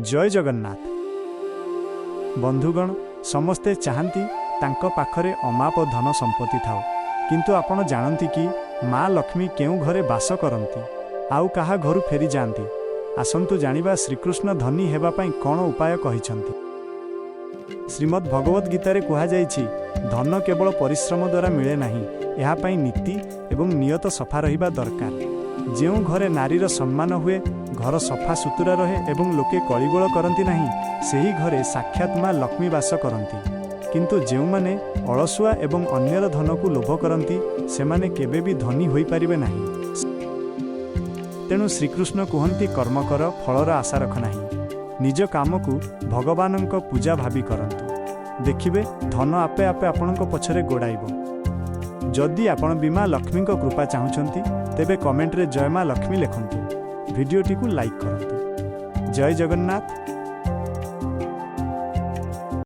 ଜୟ ଜଗନ୍ନାଥ। ବନ୍ଧୁଗଣ, ସମସ୍ତେ ଚାହାନ୍ତି ତାଙ୍କ ପାଖରେ ଅମାପ ଧନ ସମ୍ପତ୍ତି ଥାଉ। କିନ୍ତୁ ଆପଣ ଜାଣନ୍ତି କି ମା ଲକ୍ଷ୍ମୀ କେଉଁ ଘରେ ବାସ କରନ୍ତି ଆଉ କାହା ଘରୁ ଫେରିଯାଆନ୍ତି? ଆସନ୍ତୁ ଜାଣିବା ଶ୍ରୀକୃଷ୍ଣ ଧନୀ ହେବା ପାଇଁ କ'ଣ ଉପାୟ କହିଛନ୍ତି। ଶ୍ରୀମଦ୍ ଭଗବତ ଗୀତାରେ କୁହାଯାଇଛି, ଧନ କେବଳ ପରିଶ୍ରମ ଦ୍ୱାରା ମିଳେ ନାହିଁ, ଏହା ପାଇଁ ନୀତି ଏବଂ ନିୟତ ସଫା ରହିବା ଦରକାର। ଯେଉଁ ଘରେ ନାରୀର ସମ୍ମାନ ହୁଏ, ଘର ସଫା ସୁତୁରା ରହେ ଏବଂ ଲୋକେ କଳିଗୋଳ କରନ୍ତି ନାହିଁ, ସେହି ଘରେ ସାକ୍ଷାତ ମା ଲକ୍ଷ୍ମୀ ବାସ କରନ୍ତି। କିନ୍ତୁ ଯେଉଁମାନେ ଅଳସୁଆ ଏବଂ ଅନ୍ୟର ଧନକୁ ଲୋଭ କରନ୍ତି, ସେମାନେ କେବେ ବି ଧନୀ ହୋଇପାରିବେ ନାହିଁ। ତେଣୁ ଶ୍ରୀକୃଷ୍ଣ କୁହନ୍ତି, କର୍ମ କର, ଫଳର ଆଶା ରଖ ନାହିଁ। ନିଜ କାମକୁ ଭଗବାନଙ୍କ ପୂଜା ଭାବି କରନ୍ତୁ, ଦେଖିବେ ଧନ ଆପେ ଆପେ ଆପଣଙ୍କ ପଛରେ ଗୋଡ଼ାଇବ। ଯଦି ଆପଣ ବି ମା ଲକ୍ଷ୍ମୀଙ୍କ କୃପା ଚାହୁଁଛନ୍ତି, ତେବେ କମେଣ୍ଟରେ ଜୟ ମା ଲକ୍ଷ୍ମୀ ଲେଖନ୍ତୁ। ଭିଡ଼ିଓଟିକୁ ଲାଇକ୍ କରନ୍ତୁ। ଜୟ ଜଗନ୍ନାଥ।